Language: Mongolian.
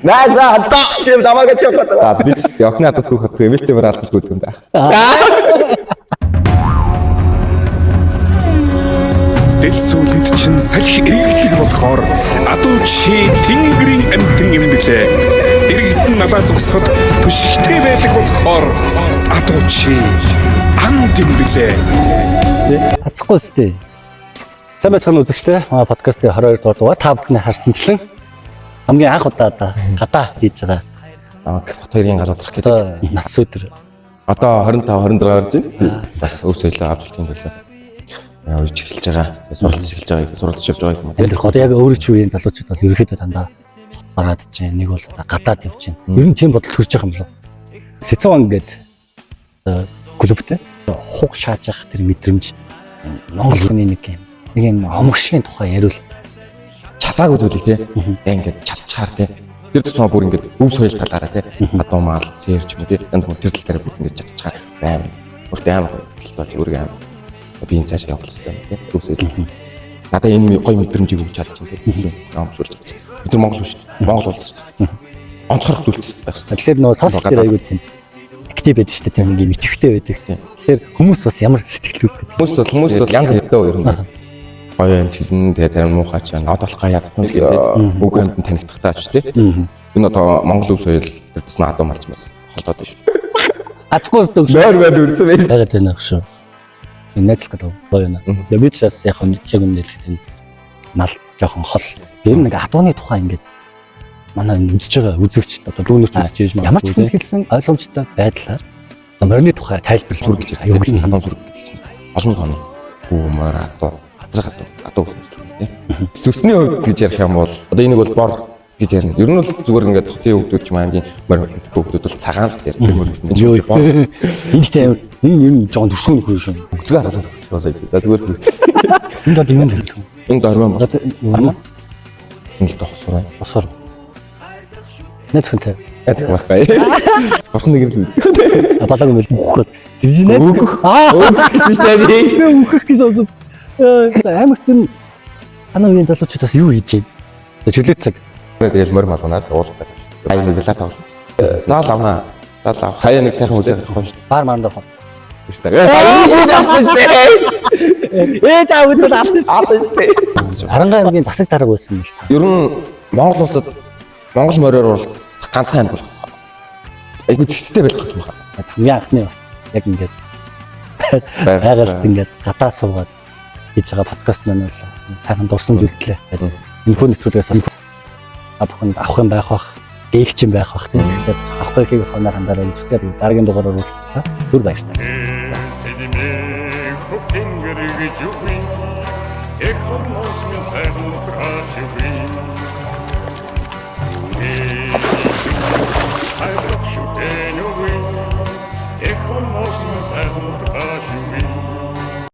Наашаа хатаа чим замаагаа чим хатаа. Аа би ч охины адаас гүйх хатдаг эмэлтэй мөр алцаж гүйдэг юм да. Дэл сүүлэнд чинь салхи эргэдэг болохоор адуу чи тэнгэрийн амтан юм билээ. Дэрэгдэн налаа зогсоход түшигтэй байдаг болохоор адуу чи анд юм билээ. Хацахгүй үстэй. Сайн байцгаана үзэгчдээ. Манай подкастын 22 дугаар дугаар та бүхний харсанчлан хамгийн анх удаа одоо гадаа хийж байгаа. Аа бот хоёрын гал удрах гэдэг. Одоо нас өдөр. Одоо 25 26 гарч байна. Бас өв соёлоо авч үлдэхин төлөө уйж эхэлж байгаа. Суралцж эхэлж байгаа. Суралцж явж байгаа юм уу? Амьдрах одоо яг өөрөө чи үеийн залуучууд бол ерөөхдөө дандаа хот бараад чинь нэг бол одоо гадаад явж байна. Ер нь тийм бодол төрж байгаа юм болов. Сэцэн гээд одоо клубтэй хуг шааж явах тэр мэдрэмж Монгол хүний нэг юм омгшны тухай яриул. Чадаагүй зүйлийг те. Яг ингээд чадчихаар те. Тэр тусмаа бүр ингээд өв соёл талаараа те. Адуу мал, сэр ч юм уу те. Янз бүр тэр тал дээр бүгд ингээд чадчихаар амар. Өөртөө амар гоё хэлт болж өөрийгөө амар. Би энэ цаашаа явах хэрэгтэй юм те. Өв соёл. Надаа энэ гоё мэдрэмжийг өгч чадчих те. Номшуулж чадчих. Бид нар Монгол шүү дээ. Монгол улс. Онцгой зүйлс байх хэрэгтэй. Тэгэхээр нөгөө сошиал дээр аягүй тийм актив байдаг шүү дээ, тийм нэг юм идэвхтэй байдаг. Тэгэхээр хүмүүс бас ямар сэтгэл үйлдэх вэ? Хүмүүс бол янз янзтай ер нь. Гоё юм чилэн тэгээ зарим муухай ч нод болох ядцсан л гэдэг. Үг амьд танигдахтаа ч тий. Энэ одоо Монгол өв соёл тэр тусна адуу малч бас холдоод байна шүү. Азгүй өстөг шүү. Нойр байд үрцэн байж. Байгаад байна шүү. Энэ найзлах гэдэг гоё юм. Тэгээ би ч бас яг үнэ хэлэхэд энэ мал жоохон хол. Тэр нэг адууны тухай ингээд манай энэ үзэж байгаа үзэгчд одоо дүүнерч үзэж байж магадгүй. Ямар ч хүнд хэлсэн ойлгомжтой байдлаар одоо морины тухай тайлбарлаж Сүргэлж аюу аюу гэсэн адуу сүргэл гэж чинь. Олон тооны гүү мор адуу газар адуу адуу гэж нэрлэдэг тий. Зүсний хувьд гэж ярих юм бол одоо энийг бол бор гэж ярина. Ер нь бол зүгээр ингээд хотын хүүхдүүд ч юм аймгийн морь хүүхдүүд бол цагаан л гэж ярина. Морь гэж. Юу Бор Энэ ихтэй амар энэ ер нь жоохон төрсөн нөхөр шүү. зүгээр харуулсан болоо. За зүгээр зүгээр. Энд одоо юу хэлэх вэ? Энэ дормон бол Одоо юу энэ л дохсоор байна. босоор. Найз хүнтэй. Яах байхгүй. Бурхан нэг юм л үү. Балааг юм үхэх. Тэр чинь найз. Аа Гэсэн шүү дээ би. би үхэх гэсэн сонсод. Аймагт нь танай үеийн залуучууд бас юу хийж байна? Чөлөө цаг. Тэгэл морь малгунаад уулзлаа. Аяа нэг лаа тоглоно. Заал авнаа. Заал авах. Сая нэг сайхан үзэх авах шүү Бар маранд орох. дээ. Авах шүү дээ. Ээ за үзэл авсан шүү. Авах шүү дээ. Аранга аймгийн засаг дарга байсан юм л та. Ер нь Монгол улсад Монгол мориор бол ганцхан аймаг болох байх. Айгу зэгцтэй байх гэсэн байна. Хамгийн анхны бас яг ингээд байгальд ингээд гадаа суугаад хийж байгаа подкаст маань бол бас нэг сайхан дурсамж үлдлээ. Энэ хүү нэвтрүүлгээс бас та бүхэнд авах юм байх бах, гээх юм байх бах тийм. Тэгэхээр авах гэхийг хоноор хандараа гэж хүсье. Тэгээд дараагийн дугаараар уулзлаа. Түр баяртай. Тэдмээ хөвтөнгөр гэж үгүй. Эх хормос минь сайхан утгаач үгүй.